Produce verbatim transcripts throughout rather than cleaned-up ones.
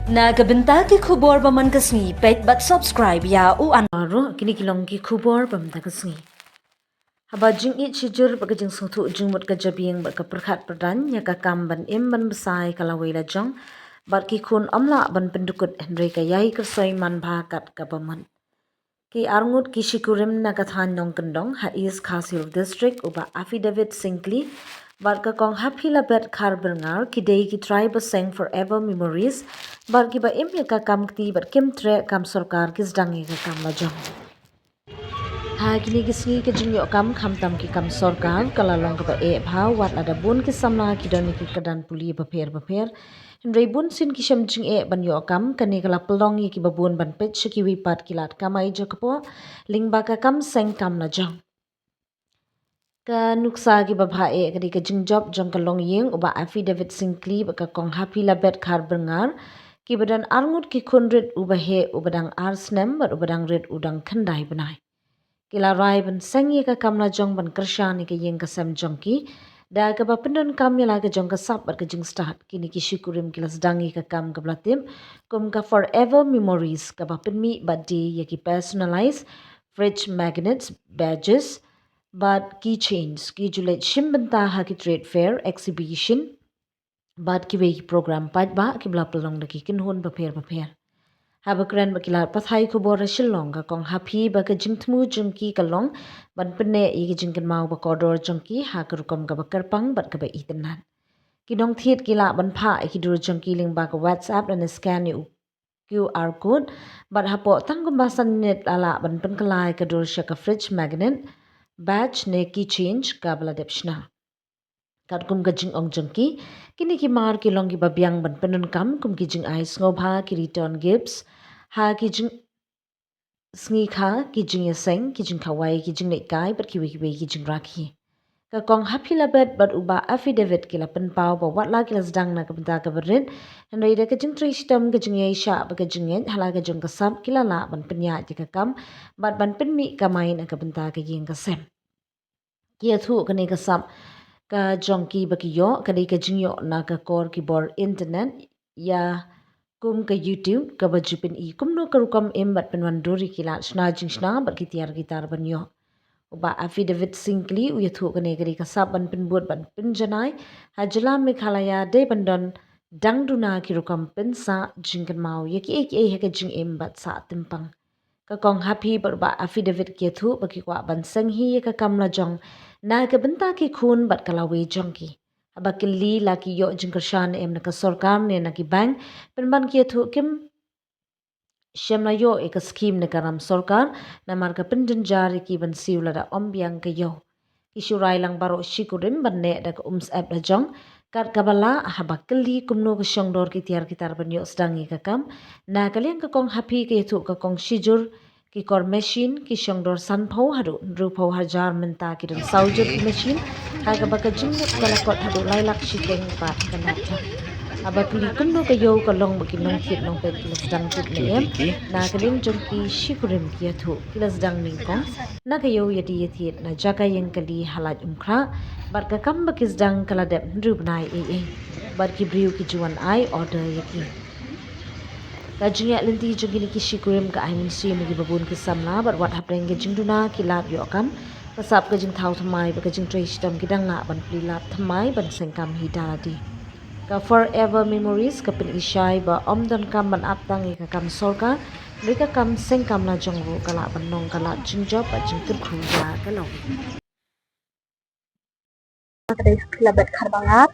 Na ka bynta ki khubor ba man ka sngi, peit bad subscribe ïa u an. Baroh kine ki long ki khubor ba man ka sngi. Haba jingïeit shijur bad ka jingsngewthuh jingmut ka jabieng bad ka pyrkhat pyrdaiñ ïa ka kam ban im ban bsa ïa ka lawei lajong bad ki khun ym lah ban pyndukut hynrei ka ïai kyrsoi manbha kat kaba mut. Ki arngut ki shikurim na ka thaiñ Nongkyndong ha East Khasi Hills District, u Bah Affidavit Syngkli bad ka Kong Happy Labet Kharberngar, ki dei ki trai ba seng Forever Memories bad kiba im ïa ka kam kti bad kim treh kam sorkar, ki sdang ïa ka kam lajong. Ha kine ki sngi ka jingïoh kam khamtam ki kam sorkar ka la long kaba eh bha, wat lada bun ki samla ki don ïa ki kyrdan pule bapher bapher. Hynrei bunsien ki shem jingeh ban ïoh kam. Kane ka la pynlong ïa kiba bun ban peit sha kiwei pat ki lad kamai jakpoh lyngba ka kam seng kam lajong. Ka nuksa kiba bha eh ka dei ka jingjop jong ka longïing u Bah Affidavit Syngkli bad ka Kong Happy Labet Kharberngar, kiba don arngut ki khun, rit uba heh uba dang ar snem bad uba dang rit u dang khyndai bnai. Ki la rai ban seng ïa ka kam lajong ban kyrshan ïa ka ïing ka sem jong ki da kaba pyndonkam ïa la ka jong ka sap bad ka jingstad. Kine ki shikurim ki la sdang ïa ka kam kaba la tip kum ka Forever Memories, kaba pynmih bad die ïa ki personalized fridge magnets, badges bad keychains. Ki ju leit shim bynta ha ki trade fair, exhibition bad kiwei ki program paidbah kiba la pynlong da ki kynhun bapher bapher. Haba kren bad ki lad pathai khubor ha Shillong, ka Kong Happy ba ka jingthmu jong ki ka long ban pynneh ïa ka jingkynmaw ba kordor jong ki ha ka rukom kaba kyrpang bad kaba itynnad. Ki nongthied ki lah ban phah ïa ki dur jong ki lyngba ka WhatsApp lane scan ïa u QR code bad hapoh tang kumba san minit la lah ban pynkylla ïa ka dur sha ka fridge magnet, badge ne keychain kaba la dep shna. Katkum ka jingong jong ki, kine ki mar ki long kiba biang ban pyndonkam kum ki jingai sngewbha, ki return gifts ha ki jingsngikha, ki jingïaseng, ki jingkhawai, ki jingleit kai bad kiwei kiwei ki jingrakhe. Ka Kong Happy Labet bad u Bah Affidavit ki la pynpaw ba wat la ki la sdang na ka bynta kaba rit, hynrei da ka jingtrei shitom, ka jingïaishah bad ka jingngeit ha la ka jong ka sap, ki la lah ban pynïaid ïa ka kam bad ban pynmih kamai na ka bynta ka ïing ka sem. Ki ïathuh kane ka sap ka jong ki ba ki ïoh ka dei ka jingïoh na ka kor ki bor internet ïa kum ka YouTube, kaba ju pyni kumno ka rukom im bad pynwandur ïa ki lad shna jingshna bad ki tiar ki tar ban ïoh. U Bah Affidavit Syngkli u ïathuh kane ka dei ka sap ban pynbud bad pynjanai ha jylla Meghalaya dei ban don dang duna ki rukom pynsah jingkynmaw ïa kiei kiei ha ka jingim bad sah tympang. Ka Kong Happy bad u Bah Affidavit ki ïathuh ba ki kwah ban seng hi ïa ka kam lajong na ka bynta ki khun bad ka lawei jong ki. Haba kylli la ki ïoh jingkyrshan ne em na ka sorkar ne na ki bank, pynban ki ïathuh kim shym la ïoh ïa ka skhim na ka ram sorkar, namar ka pynjynjar ïa ki ban siew lada ym biang ka ïew. Ki shu rai lang baroh shikurim ban neh da ka umsyep lajong kat kaba lah. Haba kylli kumno ka shongdor ki tiar ki tar ban ïoh sdang ïa ka kam, na ka liang ka Kong Happy ka ïathuh ka kong shijur ki kor machine, ki shongdor sanphew haduh hynriewphew hajar, mynta ki don saw jur ki machine, ha kaba ka jingmut ka la kot haduh lai lak shiteng bad ka la thang. Haba kylli kumno ka ïew ka long ba ki nongthied nongpeit ki la sdang tip ne em, na ka liang jong ki shikurim ki ïathuh ki la sdang nyngkong na ka ïew ïadie ïathied na jaka ïeng kali ha Laitumkhrah bad ka kam ba ki sdang ka la dep hynriew bnai ei ei bad ki briew ki ju wan ai order ïa ki. Ka jingïaid lynti jong kine ki shikurim ka ai mynsiem ïa kiba bun ki samla bad wat hapdeng ka jingduna ki lad ïoh kam, ka sap, ka jingthaw thymmai bad ka jingtrei shitom ki dang lah ban plie lad thymmai ban seng kam hi da lade. Ka Forever Memories ka pyni shai ba ym donkam ban ap tang ïa ka kam sorkar, hynrei ka kam seng kam lajong ruh ka lah ban long ka lad jingjop bad jingkyrkhu ïa ka lawei. Ka dei Happy Labet Kharberngar,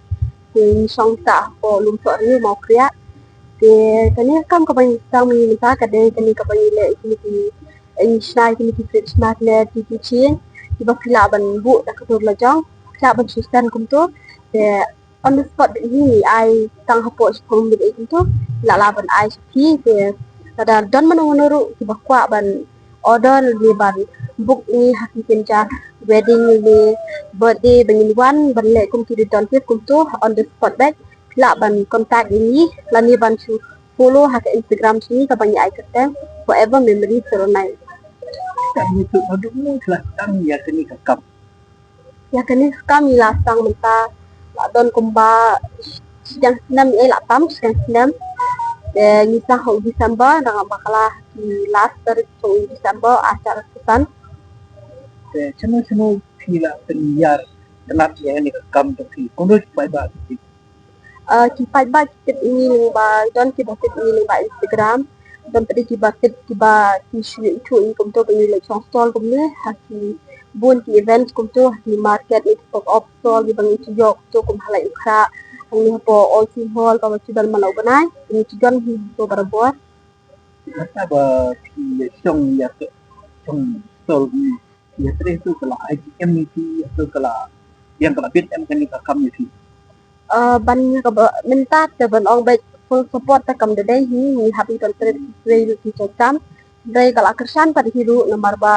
te ngi shong sah hapoh Lumsohriu, Mawkhriah. Te kane ka kam kaba ngi sdang mynta ka dei kane kaba ngi leh ïa kine ki, ngi shna ïa kine ki fridge magnet, ki keychain, kiba phi lah ban buh da ka dur lajong, phi lah ban shu scan kumto. Te on the spot bad hi ngi ai tang hapoh shiphew minit kumto, phi lah lah ban ai sha phi. Te lada don mano mano ruh kiba kwah ban order ne ban book ïa ngi ha ki kynja wedding ne birthday ba ngin wan ban leh kum ki return gift kumto, on the spot bad phi lah ban contact ïa ngi lane ban shu follow ha ka Instagram jong ngi kaba ngi ai kyrteng Forever Memory zero nine. Ka ngi tu adu mu la sdang ïa kane ka kam. Ïa kane ka kam ngi la sdang mynta la don kumba shiteng snem, eh, la tam shiteng snem. Te ngi sdang ha u December, na nga bakla ki last tarik jong u December, ar hajar arphew san. Te shano shano phi la pynïar tnat ïa kane ka kam jong phi? Kumno ki paidbah ki tip? Ah, ki paidbah ki tip ïa ngi lyngba, don kiba tip ïa ngi lyngba Instagram, don pat de kiba tip kiba ki shu ïathuh ïa ngi kumto ba ngi leit shong stall kumne ha ki bun ki events kumto, ha ki market, ne ki pop up stall kiba ngi shu ïoh kumto kum ha Laitumkhrah, hangne hapoh All Sing Hall kaba shu don man la u bnai, ngi shu don hi kumto barabor. Mynta ba phi shong ïa ka, shong stall hi, ïa trei tu ka la I G M ïa phi, ïa tu ka la, ïa ka la bit em kane ka kam ïa phi? Ah, ban ïa kaba mynta te ban ong ba full support te kam da dei hi, ngi hap ïa ban trei, trei lut ki jait kam. Dei ka la kyrshan pat hi ruh namar ba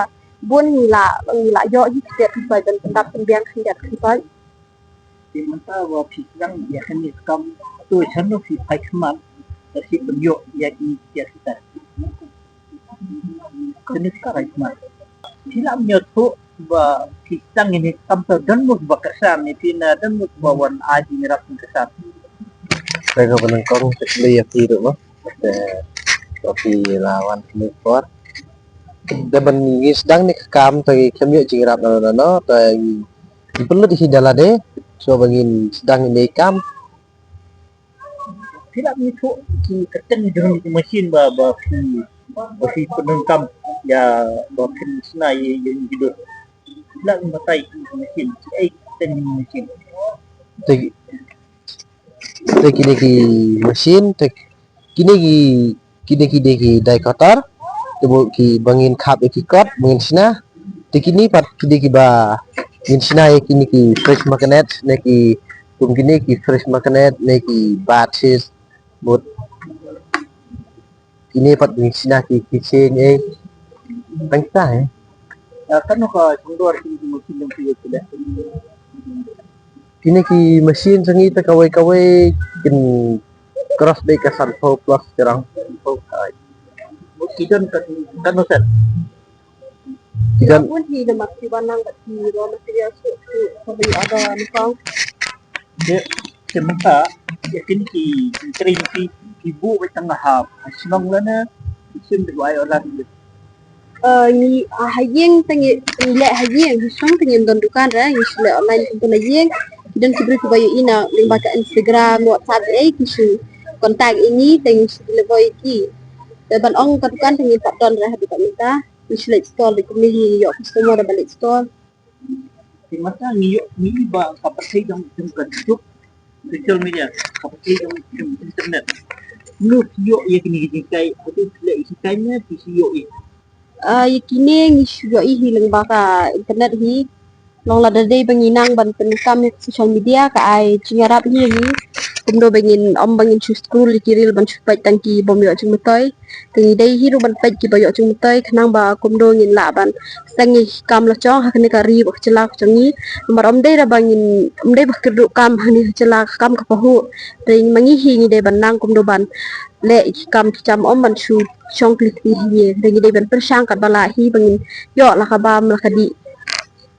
bun ngi la, ngi la ïoh hi ki tiar khyndiat ban pyndap pynbiang khyndiat khyndiat. Te mynta ba phi sdang ïa kane ka kam, to shano phi phai khmat da shi ban ïoh ïa ki tiar khyndiat? Kane ka phai khmat. Phi la ïathuh ba phi sdang ïa kane ka kam, to don mo ba kyrshan ïa phi ne don mo ba wan ai jingïarap kyrshan? Te kaba nyngkong te khublei ïa phi ruh mo. Te ba phi la wan kane ka por. Te ban ngi sdang ïa kane ka kam te ngi khlem ïoh jingïarap nano nano, te ngi pynlut hi da lade, shuwa ba ngin sdang ïa kane ka kam. Phi la ïathuh ki kyrteng jong ki machine ba, ba phi, ba phi pyndonkam ïa ba phin shna ïa, ïa ki dur. Phi la batai ki machine, kiei ki kyrteng ki machine? Te, te kine ki machine, te kine ki, kine ki dei ki die cutter, te ba ki ba ngin khap ïa ki kot ba ngin shna. Te kine pat ki dei kiba ngin shna ïa kine ki fridge magnet, ne ki, kum kine ki fridge magnet, ne ki bed sheet, bad kine pat ngin shna ki keychain, eh. Tang kita, eh. Ïa, kano ka jingdor kine ki machine jong phi ïa ki leh? Kine ki machine jong ngi te kawei kawei kin cross beit ka sanphew plus, shyrang sanphew. Ki don ka, kano set? Ki don. Bun hi namar ki wan lang bad ki raw material shuh shuh, ka byn order nyngkong. Te, te mynta ïa kine ki, ki trai phi, phi buh beit tang ha, ha shnong lane phi shim beit wai online? Eh, ngi, ah, ha ïing te ngi, ngi leh ha ïing, ha shnong te ngim don dukan re, ngi shu leh online kumto na ïing. Ki don ki briew kiba ïohi na lyngba ka Instagram, WhatsApp, eh, ki shu contact ïa ngi te ngi shu deliver ïa ki. Te ban ong ka dukan te ngim pat don re haduh mynta. Ngi shu leit stall beit kumne hi, ïoh customer da ba leit stall. Te mynta ngi ïoh, ngi ïohi ba ka pyrthei jong, jong ka juk social media, ka pyrthei jong, jong internet. Kumno phi ïoh ïa kine ki jinghikai, hato phi leh hikai ne phi shu ïohi? Ah, ïa kine ngi shu ïohi hi lyngba ka internet hi. Long lada dei ba ngi nang ban pynkam ïa ka social media ka ai jingïarap hi ïa ngi. Kumno ba ngin, ym ba ngin shu scroll ïa ki reel ban shu peit tang ki bym ïoh jingmyntoi. Te ngi dei hi ruh ban peit kiba ïoh jingmyntoi khnang ba kumno ngin lah ban sdang ïa ki kam la jong ha kane ka ri bad ka jylla ka jong ngi. Namar ym dei da ba ngin, ym dei ba kyrduh kam ha kane ka jylla ka kam ka pahuh. Te ma ngi hi ngi dei ban nang kumno ban leh ïa ki kam ki jam, ym ban shu shong kli kli hi. Te ngi dei ban pyrshang katba lah hi ba ngin ïoh la ka bam la ka dih.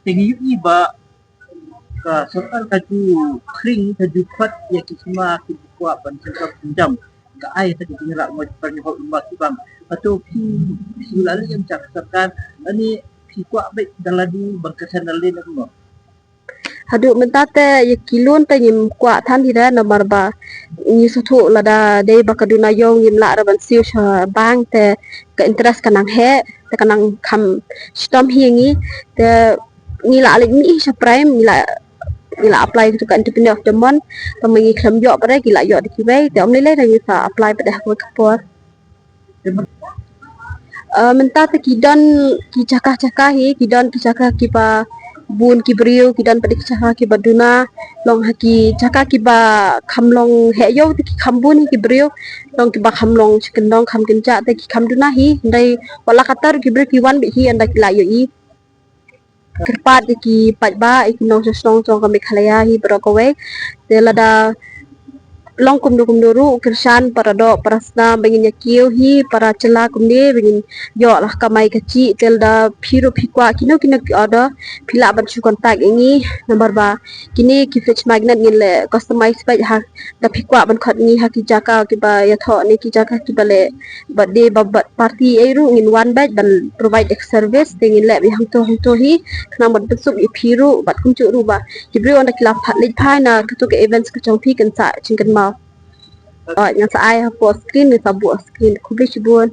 Te ngi ïohi ba ka sorkar ka ju khring, ka ju khot ïa ki sma kiba kwah ban sngewthuh sngewjam, ka ai sa ka jingrah mot ban ïoh ïa ki bang. Hato phi, phi la leh ïa ka sorkar, lane phi kwah beit da lade ban kyrshan da lade ne kumno? Haduh mynta te ïa ki loan te ngim kwah than hi re namar ba ngi sngewthuh lada dei ba ka duna ïew ngim lah re ban siew sha bank te ka interest ka nang heh te ka nang kham shitom hi ïa ngi. Te ngi la leit mih hi sha Prime, ngi la, ngi la apply ïa ka Entrepreneur of the Month, tang ma ngi khlem ïoh pat re, ki la ïoh da kiwei, te ym lei lei te ngi sa apply pat ha kawei ka por. Eh, mynta te ki don ki jaka jaka hi, ki don ki jaka kiba bun ki briew, ki don pat de ki jaka kiba duna, long ha ki jaka kiba kham long heh ïew te ki kham bun hi ki briew, long kiba kham long sha kyndong kham kynjah te ki kham duna hi, hynrei wat la katta ruh ki briew ki wan beit hi ynda ki la ïohi. Kyrpad ïa ki paidbah, ïa ki nongshong shnong jong ka Meghalaya hi baroh kawei. Te lada long kumno kumno ruh, kyrshan para doh para snam ba ngin ïa kiew hi, para jylla kumne ba ngin ïoh la kamai kajih. Te lada phi ruh phi kwah kino kino ki order, phi lah ban shu contact ïa ngi. Namar ba kine ki fridge magnet ngin leh customize beit ha, da phi kwah ban khot ngi ha ki jaka kiba ïathoh ne ki jaka kiba leh birthday ba, ba party ei ruh, ngin wan beit ban provide ïa ka service. Te ngin leh beit hangto hangto hi khnang ban pynsuk ïa phi ruh bad kumjuh ruh ba ki briew ynda ki la pha-, leit phai na kato ka events ka jong phi kin sa jingkynmaw. Ngan sa ai hapoh screen, ngan sa buh screen. Khublei shibun.